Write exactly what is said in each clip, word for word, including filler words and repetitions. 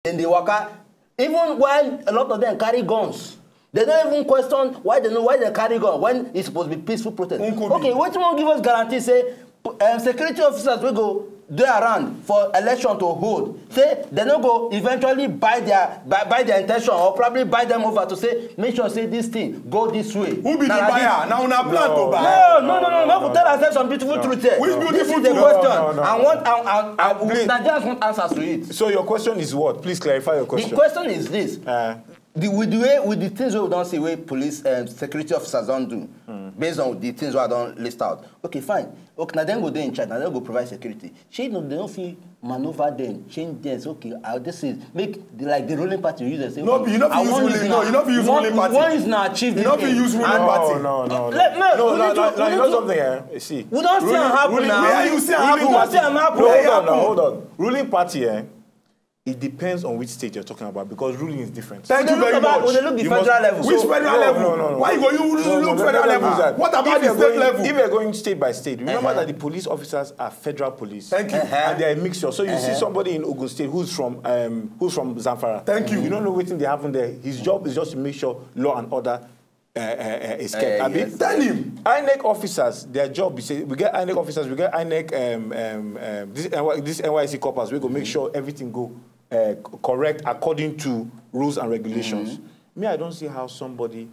Then they waka. Even when a lot of them carry guns, they don't even question why they know why they carry gun when it's supposed to be peaceful protest. Okay, wetin wan give us guarantee say um, security officers wey go dey around for election to hold, say they no go eventually buy their buy, buy their intention or probably buy them over to say make sure say this thing go this way. Who be the buyer? Now una plan to buy. No, no, no, no, no. Make we tell ourselves some beautiful truth here. Which beautiful truth? This is the question. I want, I, I, I, Nigerians want answers to it. So your question is what? Please clarify your question. The question is this. Uh, the, with the way, with the things wey we don see wey police um, security officers don do, based on the things wey I don list out. Okay, fine. Okay, na dem go dey in charge, na dem go provide security. Shey no, dem no fit maneuver dem, change dem. Say, okay, uh, this is make the, like the ruling party use and say, no, okay, you no fit use ruling. No, you no fit use ruling party. One is na achieve. You no fit use ruling party. No, no, no. No, no, no, you know something, eh? You see, we don see am happen now. Where you see am happen? We don see am happen. Hold on, hold on. Ruling party, eh? It depends on which state you're talking about because ruling is different. Thank you very much. We dey look the federal level. Which federal level? No, no, no. Why you go you look federal level? What about the state level? If you're going state by state, remember that the police officers are federal police. Thank you. And they're a mixture. So you see somebody in Ogun State who's from um, who's from Zamfara. Thank you. You don't know wetin dey happen there. His job is just to make sure law and order uh, uh, uh, is kept. Abi? Tell him. INEC officers, their job is say we get INEC officers, we get INEC um, um, um, this, NY, this N Y S C corpers, we go make sure everything go uh, c- correct according to rules and regulations. Me, I don't see how somebody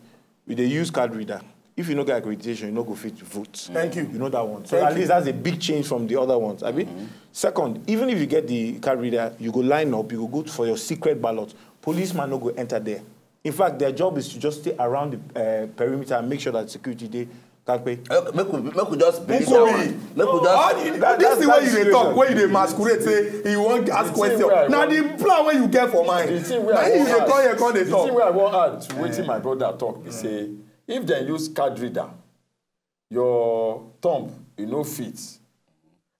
with a used card reader, if you no get accreditation, you no go fit vote. Thank you. You know that one. So at least that's a big change from the other ones. Abi? Second, even if you get the card reader, you go line up, you go go for your secret ballot. Policeman no go enter there. In fact, their job is to just stay around the uh, perimeter and make sure that security dey kampe. Make we make we just believe that one. Make we just. This thing wey you dey talk, wey you dey masquerade say you wan ask question. Na the plan wey you get for mind. Na you dey come here come dey talk. The thing wey I wan add to wetin my brother talk be say if dem use card reader, your thumb e no fit,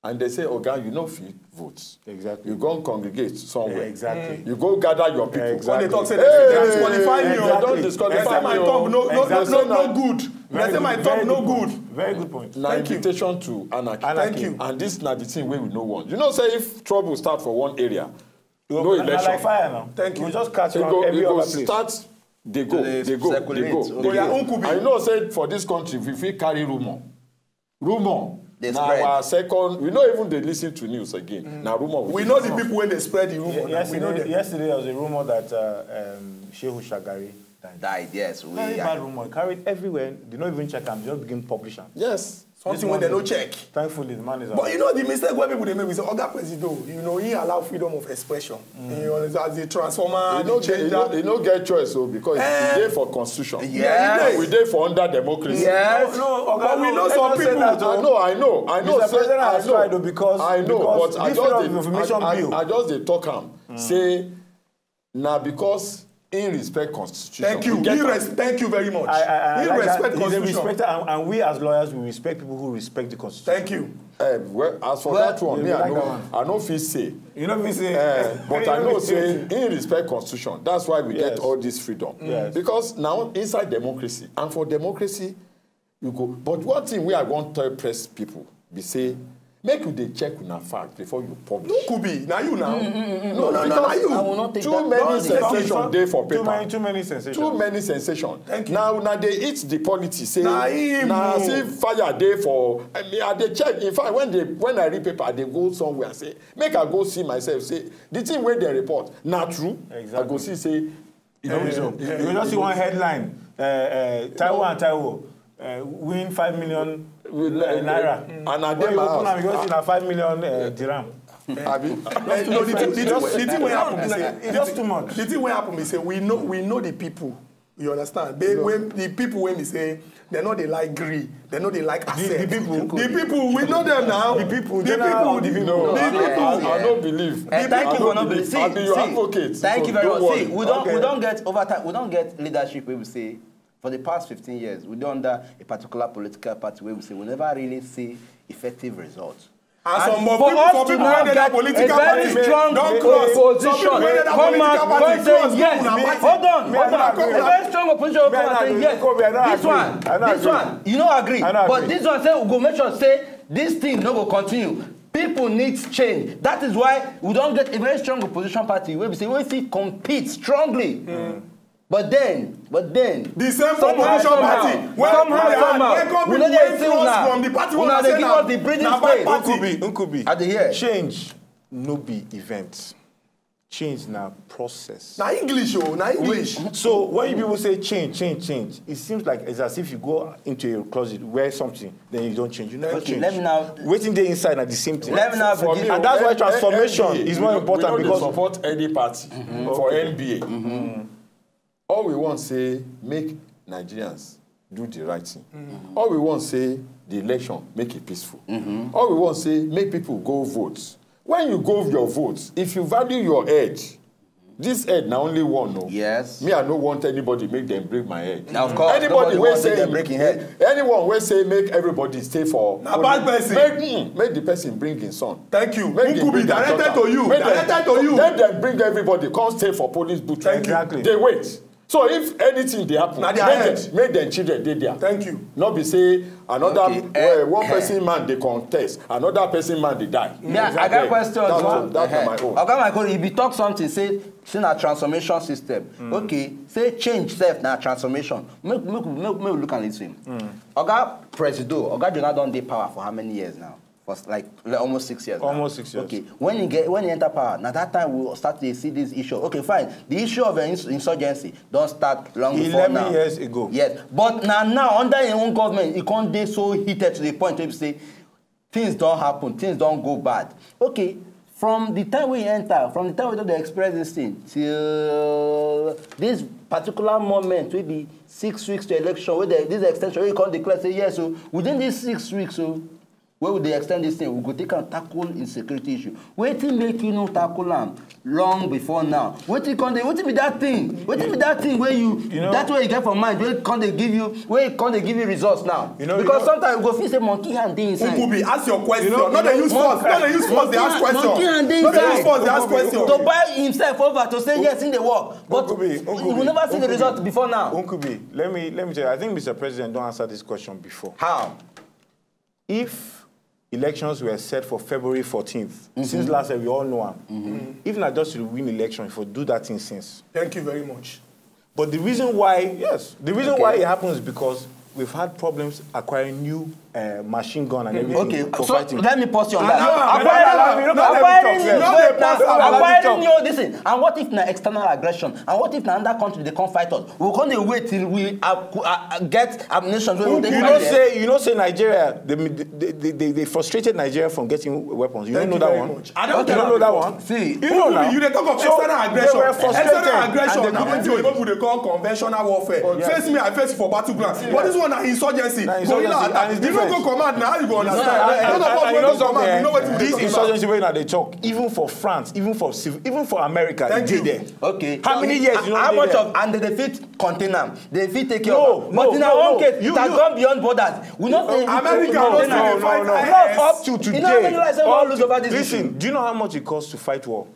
and they say, "Oga, you no fit vote." Exactly. You go congregate somewhere. Exactly. You go gather your people. Exactly. When they talk say they disqualify me, they don't disqualify me. They say my thumb no no no no no good. They say my thumb no good. Very good point. Na invitation to anarchy. Thank you. And this na the thing wey we no want. You know say if trouble start for one area, no election. Thank you. We just catch every other place. Start dey go dey go dey go. I know say for this country we fit carry rumor. Rumor na our second. We no even dey listen to news again. Na rumor we know the people wey dey spread the rumor. Yesterday there was a rumor that uh, um, Shehu Shagari died. Died, yes. Very bad rumor. Carried everywhere. They no even check am. Just begin publish am. Yes. Something wey dem no check. Thankfully, the man is alive. But you know the mistake wey people dey make, we say, "Oga Presido, you know, he allow freedom of expression." You know, as the transformer, the changer. E no get choice o, because e dey for constitution. Yes. We dey for under democracy. Yes. No, but we know some people. I know, I know, I know. Mister President has tried o, because I know, but I just dey talk am say na because im respect constitution. Thank you. Thank you very much. Im respect constitution. He's a respecter, and, and we as lawyers, we respect people who respect the constitution. Thank you. Uh, well, as for that one, me, I know, I know fit say. You know fit say. Uh, but I know say im respect constitution. That's why we get all this freedom. Yes. Because now inside democracy, and for democracy, you go. But one thing wey I wan tell press people be say make you dey check una fact before you publish. No could be. Na you now. No, no, no, na you. Too many sensations dey for paper. Too many, too many sensations. Too many sensations. Thank you. Now una dey eat the politics. Say na as if fire dey for. I mean, I dey check. In fact, when they when I read paper, I dey go somewhere say make I go see myself. Say the thing wey dem report na true. I go see say You know, so you go just see one headline, uh, uh, Taiwo and Taiwo uh, win five million naira. And I dey my house. You go see na five million uh, dirham. Abi? No, the thing wey happen be say it's just too much. The thing wey happen be say we know we know the people. You understand? They when the people wey be say they no dey like gree. They no dey like accept. The, the people. The people, we know them now. The people. The people. The people. No, the people. I, I, I don't believe. Uh, thank you for not believing. See, I be your advocate. Thank you very much. See, we don't, we don't get over time. We don't get leadership. We will say for the past fifteen years, we don under a particular political party where we say we never really see effective results. And some of people, some people wey dey that political party don cross. Some people wey dey that political party cross. Yes, hold on, hold on. A very strong opposition come and say yes. This one, this one, you no agree. But this one say we go make sure say this thing no go continue. People need change. That is why we don't get a very strong opposition party where we say we fit compete strongly. But then, but then, The same somehow, opposition somehow, party, where somehow, we are somehow, welcome we no people dey wey see flows una. from the party wey Una una dey say give na- us the breathing na bad space. party. Nkubi, Nkubi. I dey hear. Change no be event. Change na process. Na English o, na English. So when you people say change, change, change, it seems like it's as if you go into a closet, wear something, then you don't change. You never Okay, change. let me now- Wetin dey inside na the same thing. Let me now For me, begin. And that's why N- transformation N B A, is more we- important we no dey because support any party for N B A. All we want say make Nigerians do the right thing. All we want say the election make it peaceful. All we want say make people go vote. When you go your vote, if you value your head, this head na only one, no. Yes. Me, I no want anybody make them break my head. Now, of course, Anybody nobody wey wants say make them break him head. Anyone wey say make everybody stay for Na bad person. Make, mm, make the person bring him son. Thank you. Make them Nkubi, bring their directed daughter. to you. Make them- Directed to you. Let them bring everybody come stay for police boot. Thank you. Exactly. They wait. So if anything dey happen, Na their make head. them, make them children dey there. Thank you. No be say another Okay, eh, eh, one eh. person man dey contest, another person man dey die. Yeah, I got questions. That's One. all. That's Eh, my own. Oga Michael, if you talk something, say, say na transformation system. Okay, say change self na transformation. Make make make, make we look at this thing. Oga Presido, Oga Jonah don dey power for how many years now? For s- like le- almost six years. Now. Almost six years. Okay, when he get when he enter power, now that time we start to see this issue. Okay, fine. The issue of ins- insurgency don't start long before Eleven now. Years ago. Yes, but now now under his own government, it can't dey so heated to the point where you say things don't happen, things don't go bad. Okay, from the time we enter, from the time we do the express this thing till this particular moment, will be six weeks to election. Where the, this extension, where you can't declare say yes. So within these six weeks, so where would they extend this thing? We go take and tackle insecurity issue. Wetin make you no tackle am long before now? Wetin come dey? Wetin be that thing? Wetin be that thing where you, You know- that way you get for mind? Where come they give you? Where come they give you results now? You know, you Because know- sometimes you go feel say monkey hand dey inside. Nkubi, ask your question. You know- No dey use force. No dey use force. Dey ask Monkey question. hand dey No dey use inside. force. Dey ask question. To buy himself over to say yes in the work, but Nkubi, you Nkubi, will never see the Nkubi. Result before now. Nkubi, let me let me tell you. I think Mister President don't answer this question before. How? If elections were set for February fourteenth, since last year we all know him. If not just to win election, if we do that thing since. Thank you very much. But the reason why, yes, the reason Okay. why it happens is because we've had problems acquiring new uh, machine gun and everything. Okay, for so fighting. Let me pause you on Ah, that. no, Acquiring, no, no, no, acquiring no, new no, wait no, now, no, no, acquiring no. New, listen, and what if na external aggression? And what if na another country they come fight us? We come dey wait till we uh, uh, get ammunition. Wey we take You fight know them. Say you know say Nigeria they, they, they, they frustrated Nigeria from getting weapons. You Thank don't you know that very one. much. I don't You don't know that one. See, You know now. You dey talk of So, external they aggression. were frustrated External aggression. and they Na couldn't wetin do it. Oyibo dey call conventional warfare. Yes. Face me, I face you for battleground. But this one na insurgency. Na insurgency, Guerrilla and attack. it's You no different. Go command na how you go understand. And- Those of and- us and wey you know go command, something, we know wetin we dey this talk about. Insurgency wey una dey talk, even for France, even for civ- even for America, Thank e dey you. there. Okay. How many years you know How they much there? Of and they fit contain am. They fit take care No, of am. But no, in no, our own no. case, You- it has you- gone beyond borders. We know say America it no contain still am. dey fight No, I S. no, up to You today. know how many lives we Up don lose to- over this Listen, issue? Do you know how much it costs to fight war?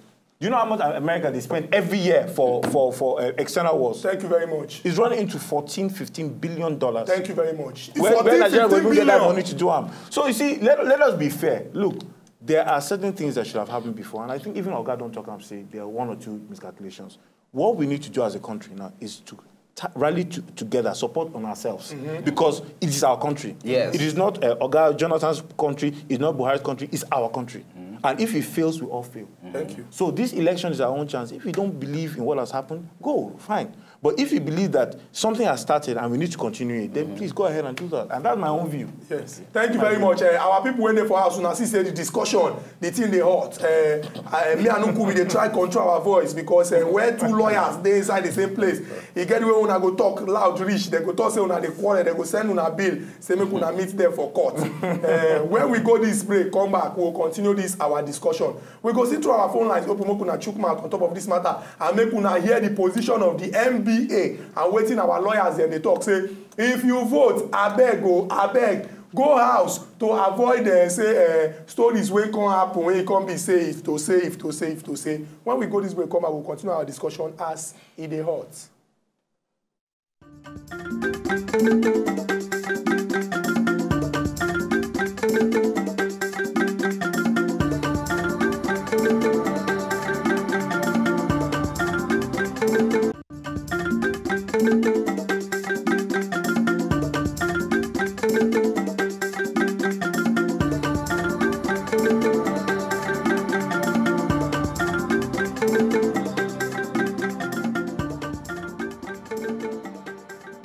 Do you know how much America they spend every year for for for uh, external wars? Thank you very much. It's running into fourteen, fifteen billion dollars. Thank you very much. It's Where, where fourteen, Nigeria go fifteen even get that billion. Money to do am? So you see, let, let us be fair. Look, there are certain things that should have happened before, and I think even Oga don't talk and say there are one or two miscalculations. What we need to do as a country now is to ta- rally to, together, support on ourselves because it is our country. Yes. It is not uh, Oga Jonathan's country. It's not Buhari's country. It's our country. And if it fails, we all fail. Thank you. So this election is our own chance. If you don't believe in what has happened, go, fine. But if you believe that something has started and we need to continue it, then please go ahead and do that. And that's my own view. Yes. Thank you very much. Uh, our people when they for house, una see say the discussion, the thing they hot. Uh, uh, me and Nkubi they try control our voice because uh, where two lawyers they inside the same place, you get where una go talk loud reach. They go talk say una they quarrel. They go send una bill. Say make una meet them for court. Uh, when we go this break, come back, we'll continue this our discussion. We go see through our phone lines open, make una chook mouth on top of this matter and make una hear the position of the N B A and waiting our lawyers dem dey talk say if you vote, abeg o, abeg go house to avoid uh, say uh, stories wey come happen wey come be say if to say if to say if to say. When we go this way come, I will continue our discussion as e dey hot.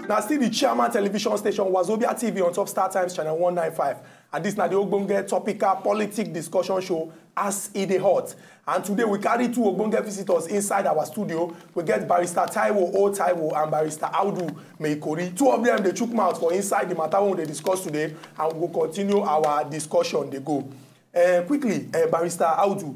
Now still the chairman television station Wazobia T V on top Star Times channel one nine five. And this na the ogbonge topical politic discussion show as e dey hot. And today we carry two ogbonge visitors inside our studio. We get Barrister Taiwo O Taiwo and Barrister Audu Meikori. Two of them dey chook mouth for inside the matter wey we dey discuss today, and we go continue our discussion dey go. Uh, quickly, uh, Barrister Audu,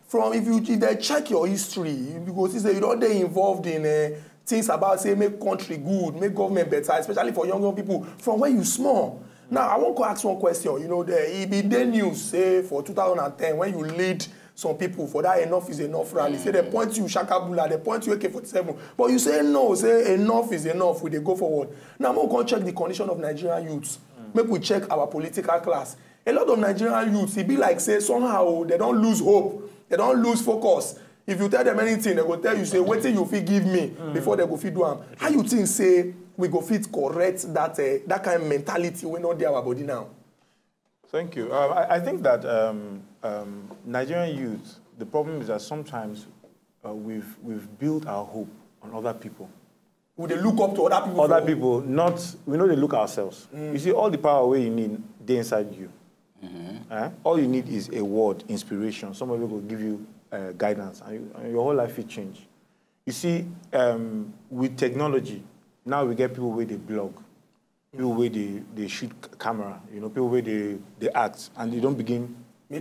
from if you if they check your history, you go see say you don dey involved in uh, things about say make country good, make government better, especially for young young people from when you small. Now, I wan go ask one question. You know, the, e bin dey news say for two thousand and ten when you lead some people for that enough is enough rally, say they point you shakabula, they point you A K forty-seven, but you say no, say enough is enough, we dey go forward. Now, make we come check the condition of Nigerian youths. Make we check our political class. A lot of Nigerian youths, e be like say somehow they don lose hope, they don lose focus. If you tell them anything, they go tell you say wetin you fit give me before they go fit do am. How you think say we go fit correct that uh, that kind of mentality wey no dey our body now? Thank you. Um, I, I think that um, um, Nigerian youth, the problem is that sometimes uh, we've we've built our hope on other people. We dey look up to other people. Other people, not we know they look ourselves. You see, all the power where you need, they inside you. Eh? All you need is a word, inspiration. Somebody will give you uh, guidance, and, you, and your whole life will change. You see, um, with technology, now we get people where they blog, people where they, they shoot c- camera, you know, people where they, they act, and they don't begin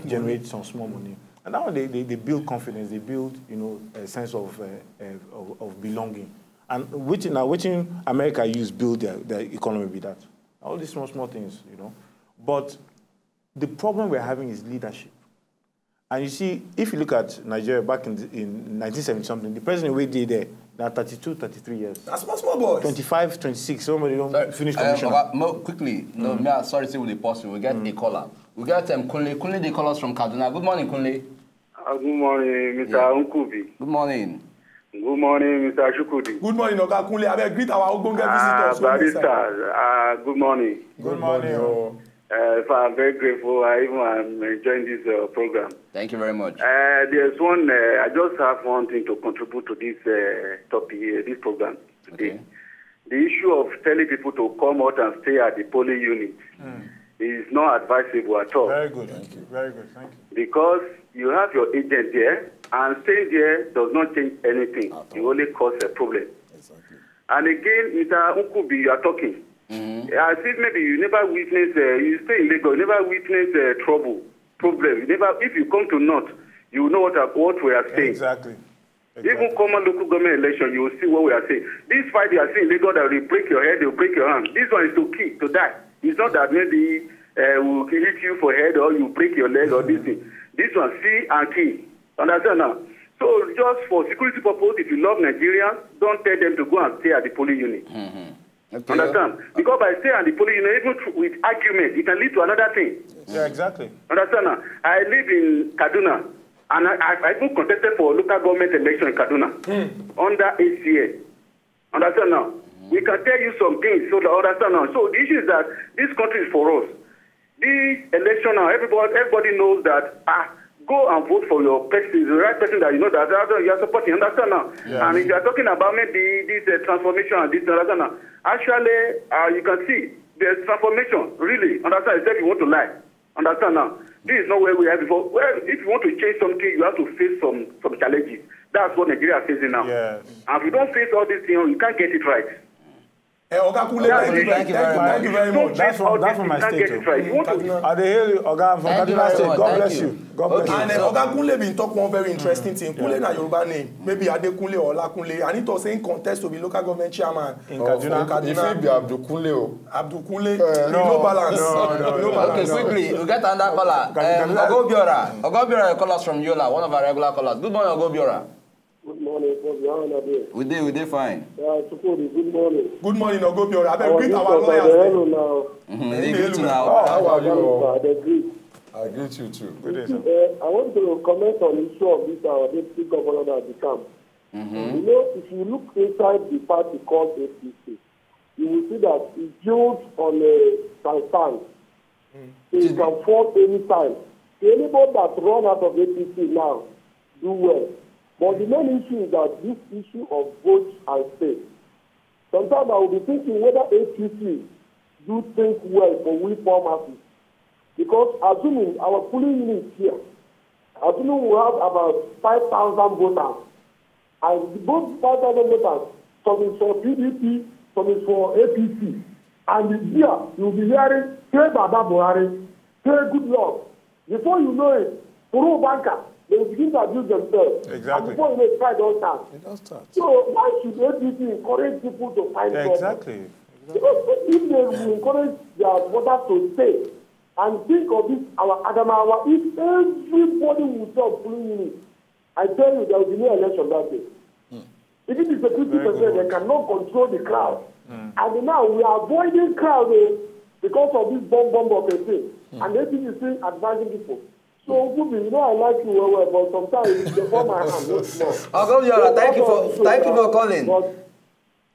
generate some small money. And now they, they, they build confidence, they build, you know, a sense of, uh, uh, of, of belonging. And waiting now, waiting America use build their, their economy with that. All these small, small things, you know. But the problem we're having is leadership. And you see, if you look at Nigeria back in, the, in nineteen seventy something, the president we did there, now thirty-two, thirty-three years. Na small small boys. Twenty-five, twenty-six, somebody don't Sorry, finish um, commissioner. Oga, Mo, quickly, no, me, I- sorry, say we dey pause you. We get a caller. We get um, Kunle. Kunle, they call us from Kaduna. Good morning, Kunle. Uh, good morning, Mister Nkubi. Good morning. Good morning, Mister Shukudi. Good morning, Oga Kunle. Abeg greet our ogbonge Ah, visitors wey dey inside. Barrister, uh, good morning. Good morning. Oh. Uh, so I'm very grateful. I even am enjoying this uh, program. Thank you very much. Uh, there's one. Uh, I just have one thing to contribute to this uh, topic, uh, this program today. Okay. The issue of telling people to come out and stay at the polling unit is not advisable at all. Very good. Thank you. Very good. Thank you. Because you have your agent there, and staying there does not change anything. It only causes a problem. And again, Mister Nkubi, you are talking. As if maybe you never witnessed, uh, you stay in Lagos, you never witnessed uh, trouble, problem. You never, if you come to North, you know what, I- what we are saying. Exactly. Even common local government election, you will see what we are saying. This fight you are seeing in Lagos, that they break your head, they will break your hand. This one is to kill, to die. It's not that maybe uh, we will hit you for head or you break your leg or this thing. This one, see and kill. Understand now? So just for security purpose, if you love Nigerians, don't tell them to go and stay at the polling unit. Okay. Understand? Because by staying at the polling unit, even tr- with argument, it can lead to another thing. Yeah, exactly. Understand now? I live in Kaduna, and I, I, I even contested for local government election in Kaduna under A C A. Understand now? We can tell you some things, so that understand now. So the issue is that this country is for us. This election now, everybody, everybody knows that. Ah, go and vote for your person, the right person that you know that, that you are supporting. Understand now? And if you are talking about maybe this uh, transformation and this, understand now? Actually, uh, you can see there's transformation. Really, understand? Except you want to lie. Understand now? This is not where we are before. Well, if you want to change something, you have to face some some challenges. That's what Nigeria is facing now. Yeah. And if you don't face all these things, you can't get it right. Eh, Oga Kunle, Yeah, thank you, thank you very thank you, much. thank you very much. That's from, that's from my You can't state. get Too. it right. You want to Kaduna. I dey hail you, Oga from Thank you Kaduna very State. much. God Thank bless you. you. God bless Okay. you. And uh, Oga Kunle been talk one very interesting thing. Kunle na Yoruba name, maybe Adekunle or Olakunle. And he talk say he contest to be local government chairman In of Kaduna. of Kaduna. If it be Abdul Kunle o. Abdul Kunle, Eh, no, no. balance. No, no, no. Balance. Okay, quickly, we get another caller. Um, Ogo Biora. Ogo Biora, you call us from Yola, one of our regular callers. Good morning, Ogo Biora. Good morning, Bobby. How are you? We dey, we dey fine. Uh, Chukudi, good morning. Good morning, Ogo Biora. Abeg greet our lawyers. Hello now. Mm-hmm. They greet you now. Oh, how are you? I agree. I greet you too. Good day, sir. Uh, I want to comment on the issue of this our deputy governor that become. You know, if you look inside the party called A P C, you will see that it's built on a transparent. So it can fall anytime. So anybody that run out of A P C now, do well. But the main issue is that this issue of vote and state, Sometimes I will be thinking whether A P C do think well for we poor masses. Because assuming our polling units here, assuming we have about five thousand voters, and both five thousand voters, some is for P D P, some is for A P C, and here you'll be hearing, "Say Baba Buhari, say good luck." Before you know it, through banker, they will begin to abuse themselves. Exactly. And before you know it, fight don start. It don start. So why should A P C encourage people to find trouble? Exactly. Because if they will encourage their voters to stay and think of this, our Adamawa, if everybody will stop polling units, I tell you, there will be no election that day. Even the security Very good personnel, they one. Cannot control the crowd. And now we are avoiding crowd, eh, because of this bomb bomb of a thing. And they think you still advising people. So, Gubi, you know I like you well, well, but sometimes you dey fall my hand, no small. Oga Obiora, So, thank you that's for all I thank you for want to calling. But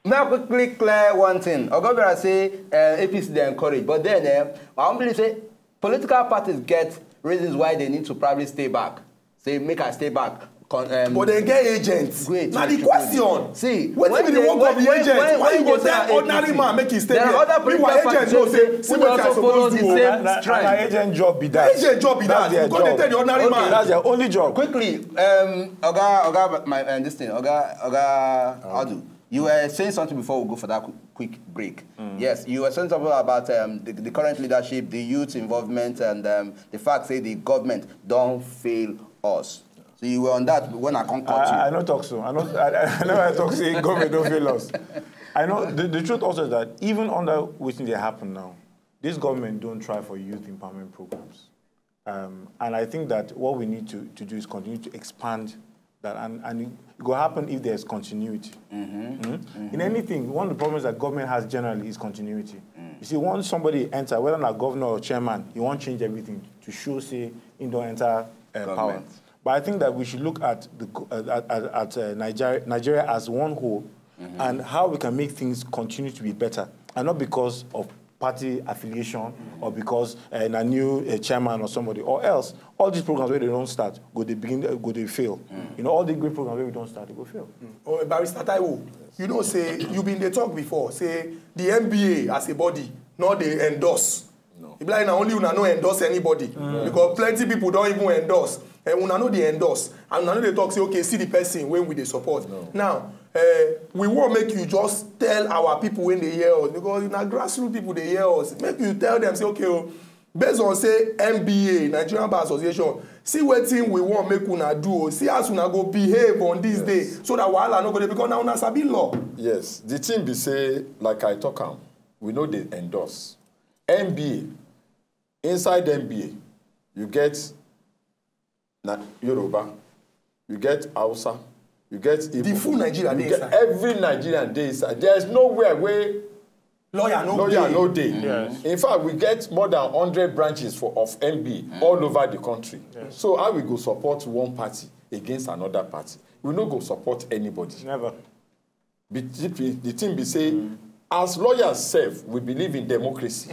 May I quickly clear one thing. Oga Obiora say uh, A P C dey encourage, but then uh, I wan believe say political parties get reasons why they need to probably stay back. Say make I stay back. Con, um, But they get agents. Great. Now the question. See, Wetin be the work of the agent? Why you go tell ordinary man make he stay there? Meanwhile, agent know say see wetin I suppose do. Na agent job be that. Agent job be that. You go dey tell the ordinary man. That's their only job. Quickly, um, Oga, Oga, my uh, this thing, Oga, Oga, Adu. You were saying something before we go for that quick, quick break. Mm. Yes, you were saying something about um, the, the, current leadership, the youth involvement, and um, the fact say the government don't fail us. So you were on that when I come cut I, you. I don't talk so. I, don't, I, I never talk say government don't fail us. I know the, the truth also is that even under waiting they happen now, this government don't try for youth empowerment programs. Um, and I think that what we need to, to do is continue to expand that. And, and it, it will happen if there's continuity. Mm-hmm. Mm-hmm. In anything, one of the problems that government has generally is continuity. Mm. You see, once somebody enter, whether not governor or chairman, you want to change everything to show, say, he don't enter uh, power. But I think that we should look at, the, uh, at, at uh, Nigeria, Nigeria as one whole mm-hmm. and how we can make things continue to be better, and not because of party affiliation or because uh, a new uh, chairman or somebody or else all these programs where they don't start go they begin uh, go they fail. Mm. You know, all the great programs where we don't start they go fail. Mm. Oh, Barrister Taiwo, you know say you been the talk before say the N B A as a body not they endorse. No. If like now only una no endorse anybody mm. because plenty people don't even endorse. And una no they endorse and una no they talk say okay see the person when we they support. No. Now uh, we won't make you just tell our people when they hear us because na grassroots people they hear us make you tell them say okay oh, based on say N B A Nigerian Bar Association see wetin we wan make una do o see as una go behave on this yes. day so that wahala no go dey because na una sabi law. Yes, the thing be say like I talk am, we no dey endorse N B A. Inside N B A, you get na Yoruba, you get Hausa, you get Igbo. The full Nigeria dey inside. Every Nigerian dey inside. There is nowhere where lawyer no dey. Lawyer no dey. Yes. In fact, we get more than hundred branches for of N B A mm. all over the country. Yes. So how we go support one party against another party? We no go support anybody. Never. Be- the thing be say as lawyers sef we believe in democracy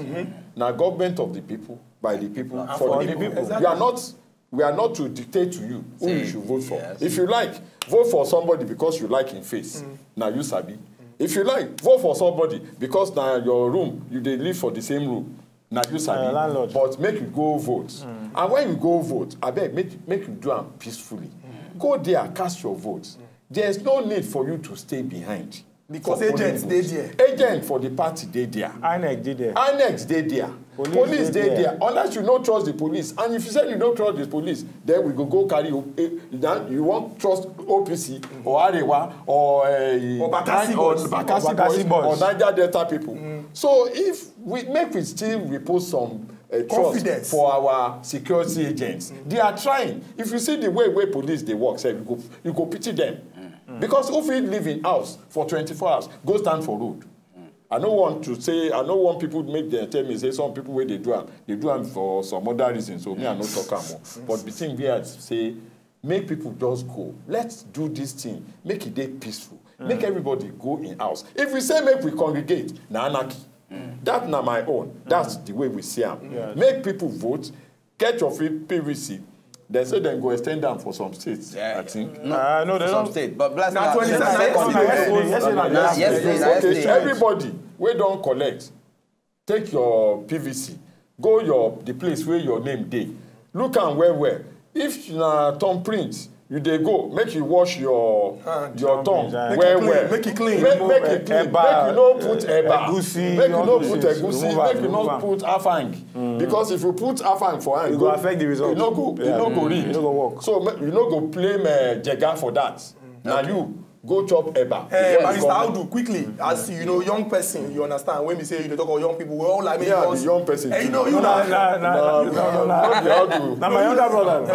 na government of the people by the people for the people. We are not we are not to dictate to you who you should vote for. If you like, vote for somebody because you like him face, na you sabi. If you like, vote for somebody because na your room you dey live for the same room, na you sabi. Landlord. But make you go vote, and when you go vote, abeg make make you do am peacefully. Go there, cast your vote. There is no need for you to stay behind. Because agents dey there. Agent for the party dey there. INEC dey there. INEC dey there. Police dey there. Unless you no trust the police, and if you say you no trust the police, then we go go carry you. Eh, then you wan trust O P C or Arewa or eh, or Bakassi boys or Niger Delta people. So if we make we still repose some uh, trust for our security agents. They are trying. If you see the way wey police dey work sef, you go you go pity them. Because who fit live in house for twenty-four hours go stand for road? I no want to say I no want people make dem tell me say some people wey dey do am dey do am for some other reasons, so me I no talk am o. But the thing be as say make people just go, let's do this thing, make e dey peaceful, make everybody go in house. If we say make we congregate, na anarchy. That na my own. That's the way we see am. Make people vote, get your free P V C, They say dem go extend am for some states, I think. No, uh, no, they some don't. State, but blast na twenty-seven yesterday. Yesterday, yesterday, yesterday. Okay, so everybody wey don collect, take your P V C, go your the place where your name dey. Look am well well. If na thumbprint you dey go, make you wash your hand, your tongue well well. Make it clean. Make, make it clean. Make you no put eba. Make you no put egusi. Make you no put afang. Because if you put afang for hand, it go affect the result. You no go, you no go read. You no go work. So you no go blame uh, Jega for that. Now you go chop eba. Eh, Barrister Audu, quickly, as you know, young person, you understand when we say you talk about young people, we all like me. Yeah, the young person. Eh, you know, you know, nah, nah, nah, nah, nah, nah, nah, nah, nah, nah, my younger brother.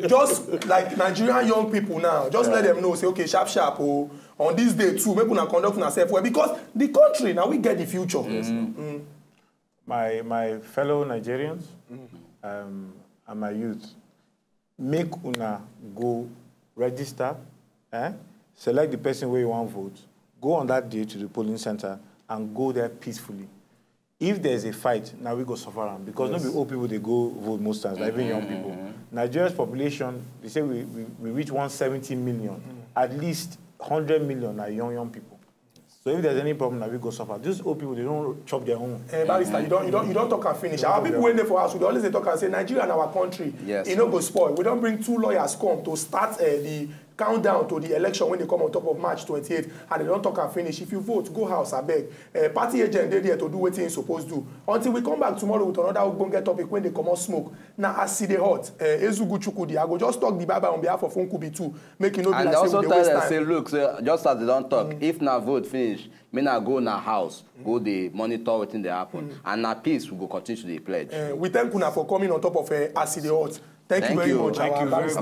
Just like Nigerian young people now, just let them know, say, okay, sharp, sharp, oh, on this day too, make una conduct yourself well because the country now we get the future. Yes. Mm. My my fellow Nigerians, mm. um, and my youth, make una go register, eh? Select the person where you want vote, go on that day to the polling center and go there peacefully. If there's a fight, now we go suffer am because yes. Not be old people they go vote most times, like even young people. Mm-hmm. Nigeria's population, they say we, we, we reach one seventy million. Mm-hmm. At least hundred million are young young people. So if there's any problem, now we go suffer. These old people, they don't chop their own. Eh, Barrister, you don't, you don't, you don't talk and finish. Our people when they for us, we always dey talk and say Nigeria and our country, yes. E no go spoil. We don't bring two lawyers come to start uh, the countdown to the election when they come on top of March twenty-eighth, and they don't talk and finish. If you vote, go house, I beg. Uh, party agent dey there to do what he's supposed to. Until we come back tomorrow with another ogbonge topic when they come on smoke. Now, as see the hot, uh, Ezugu Chukudi, I go just talk the bye bye on behalf of Unkubi too. Make you know. And like also say we tell them, say, look, say, just as they don't talk, mm. If na vote finish, me na go na house, go dey monitor wetin dey happen, mm. And na peace we go continue to dey pledge. Uh, we thank una for coming on top of uh, As e dey hot. Thank, thank you very you. Much, thank our you very much.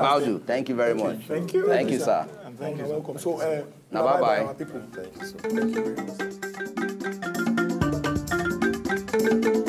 Thank you very much. Thank you. Thank you, sir. And thank you. Welcome. So, uh, now bye bye, our people. Thank you, sir. Thank you very much.